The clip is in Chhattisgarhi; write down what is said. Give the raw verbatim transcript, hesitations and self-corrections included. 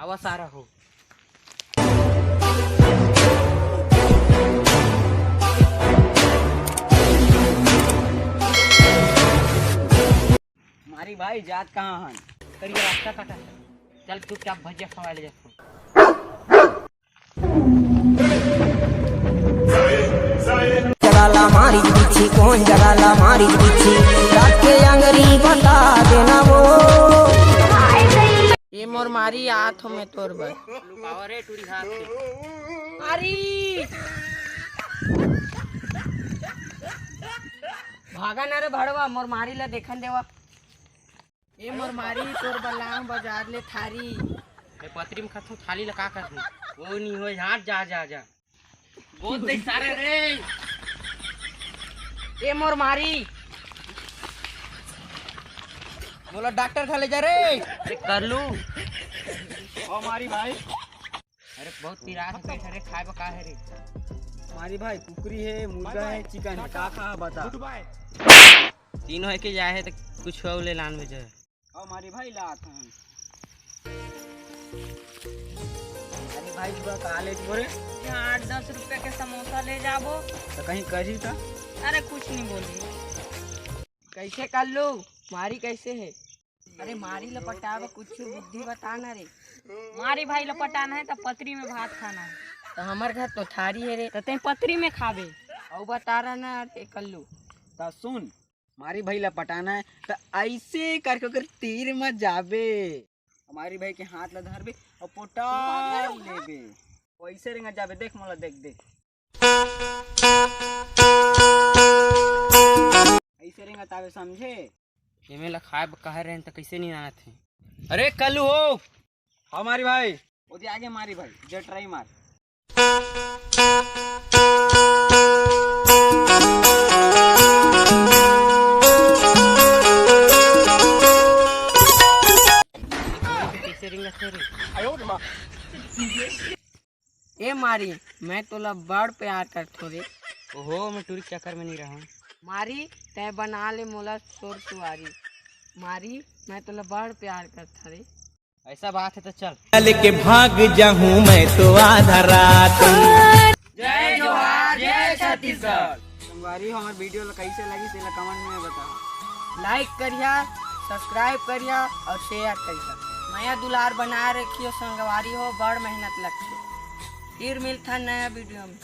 आवा सारा हो। मारी भाई, जात कहाँ हन? करिया रास्ता काटा। चल चुपचाप भजिया खवा ले जाथन। जगाला मारी बिच्छी, कौन जगाला मारी बिच्छी, रात के अंगरी बता देना वो। ए मोर मारी, आत हो मैं तोर बर। लुकावा रे टूरी हाथ के। मारी। भागा ना रे भड़वा, मोर मारी ला देखन देवा। ए मोर मारी, तोर बलाम बाजार ले थारी। ए पतरी में खाथू, थाली ला का करहूं? वो नहीं होय, हट जा, जा, जा। बोल दे सारे रे। ए मोर मारी। मोला डॉक्टर खा ले जा रे। अरे कर लू। ओ मारी भाई। अरे बहुत पिरात है पेट, अरे खाए बा का है रे? मारी भाई, कुकरी है, मुर्गा है, चिकन है, का खा बता। तीनों है के जाए है तो कुछ हो ले लान में जो है। ओ मारी भाई, लात हन। अरे भाई, पूरा का ले बोरे? यहाँ आठ दस रुपया के समोसा ले जाबो। तो कहीं करी था? अरे कुछ नहीं बोली। कैसे कर लू? मारी कैसे है? अरे मारी ल पटावे कुछ बुद्धि बता ना रे। मारी भाई ल पटाना है तो पतरी में भात खाना है। तो हमर घर तो थारी है रे। तो तें पतरी में खाबे। अउ बता रहा ना रे कल्लू। तो सुन, मारी भाई ला पटाना है, त ऐसे करके ओकर तीर म जाबे। मारी भाई के हाथ ला धरबे अउ पोटा लेबे। वैसे रेंगा जाबे, देख मोला, देख, देख। ऐसे रेंगा ताबे, समझे? एमे ला खाए ब कहे रहेन त कैसे नहीं आनत है? अरे कल्लू हो, हाँ मारी भाई। ओदे आगे मारी भाई, जटराई मार। कैसे रिंगत है रे? ए मारी, मैं तोला बड़ प्यार करथो रे। ओहो, मैं टूरी के चक्कर में नहीं रहूं। मारी, तै बना ले मोला सोर सुआरी। मारी, मैं तोला बड़ प्यार करथो रे। ऐसा बात है तो चल। चल के भाग जाहूं मैं तो आधा रात। जय जोहार, जय छत्तीसगढ़। संगवारी हो, हमर वीडियो ला कैसे लगी, तेला कमेंट में बताओ। लाइक करिया, सब्सक्राइब करिया और शेयर करिया। मया दुलार बनाए रखियो संगवारी हो, बड़ मेहनत लगथे। फिर मिलथन नया वीडियो में।